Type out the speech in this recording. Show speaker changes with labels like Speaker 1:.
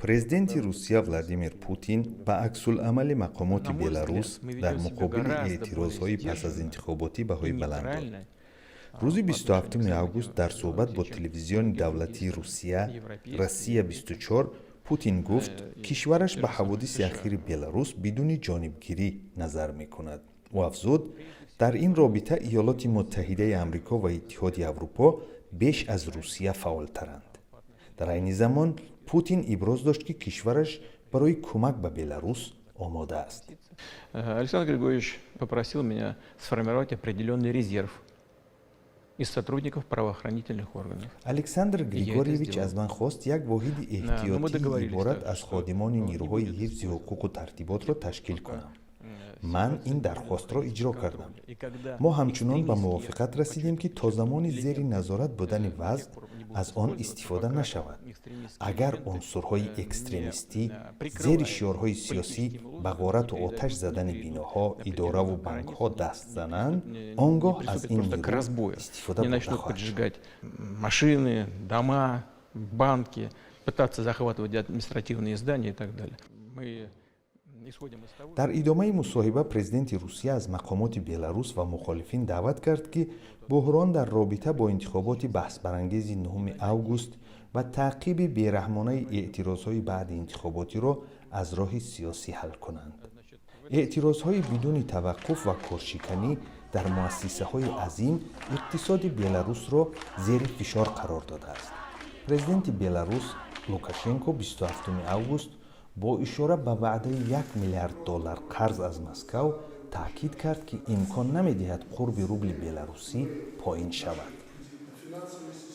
Speaker 1: Президенти Русия Владимир Путин ба аксулъамали мақомоти Беларус дар муқобили эътирозҳои пас аз интихоботӣ баҳои баланд дод. Рӯзи 27 август дар суҳбат бо телевизиони давлатии Русия «Россия 24» Путин гуфт, кишвараш ба ҳаводиси ахири Беларус бидуни ҷонибгирӣ назар мекунад. Ӯ афзуд, дар ин робита Иёлоти Муттаҳидаи Амрико ва Иттиҳоди Аврупо беш аз Русия фаъолтаранд. Дар айни замон Путин иброз дошт, ки кишвараш барои кӯмак ба Беларус омода аст.
Speaker 2: Александр Григорьевич попросил меня сформировать определенный резерв из сотрудников правоохранительных органов.
Speaker 1: Александр Григорьевич аз ман хост, як воҳиди эҳтиётӣ иборат аз ходимони нирӯҳои ҳифзи ҳуқуқу тартиботро ташкил кунам. Ман ин дархостро иҷро кардам. Мо ҳамчунон ба мувофиқат расидем, ки то замони зери назорат будани вазъ аз он истифода нашавад. Агар унсурҳои экстремистӣ зери шиорҳои сиёсӣ ба ғорату оташ задани биноҳо, идораву банкҳо даст зананд, он гоҳ аз ин нирӯ истифода бурда хоҳад
Speaker 2: шуд. Машины, дома, банки, пытаться захватывать административные здания и так далее. Мы
Speaker 1: Дар идомаи мусоҳиба президенти Русия аз мақомоти Беларус ва мухолифин даъват кард, ки буҳрон дар робита бо интихоботи баҳсбарангези 9 август ва таъқиби бераҳмонаи эътирозҳои баъди интихоботиро аз роҳи сиёсӣ ҳал кунанд. Эътирозҳои бидуни таваққуф ва коршиканӣ дар муассисаҳои азим иқтисоди Беларусро зери фишор қарор додааст. Президенти Беларус Лукашенко 27 август бо ишора ба ваъдаи 1 миллиард доллар қарз аз Москав таъкид кард, ки имкон намедиҳад қурби рубли беларусӣ поин шавад.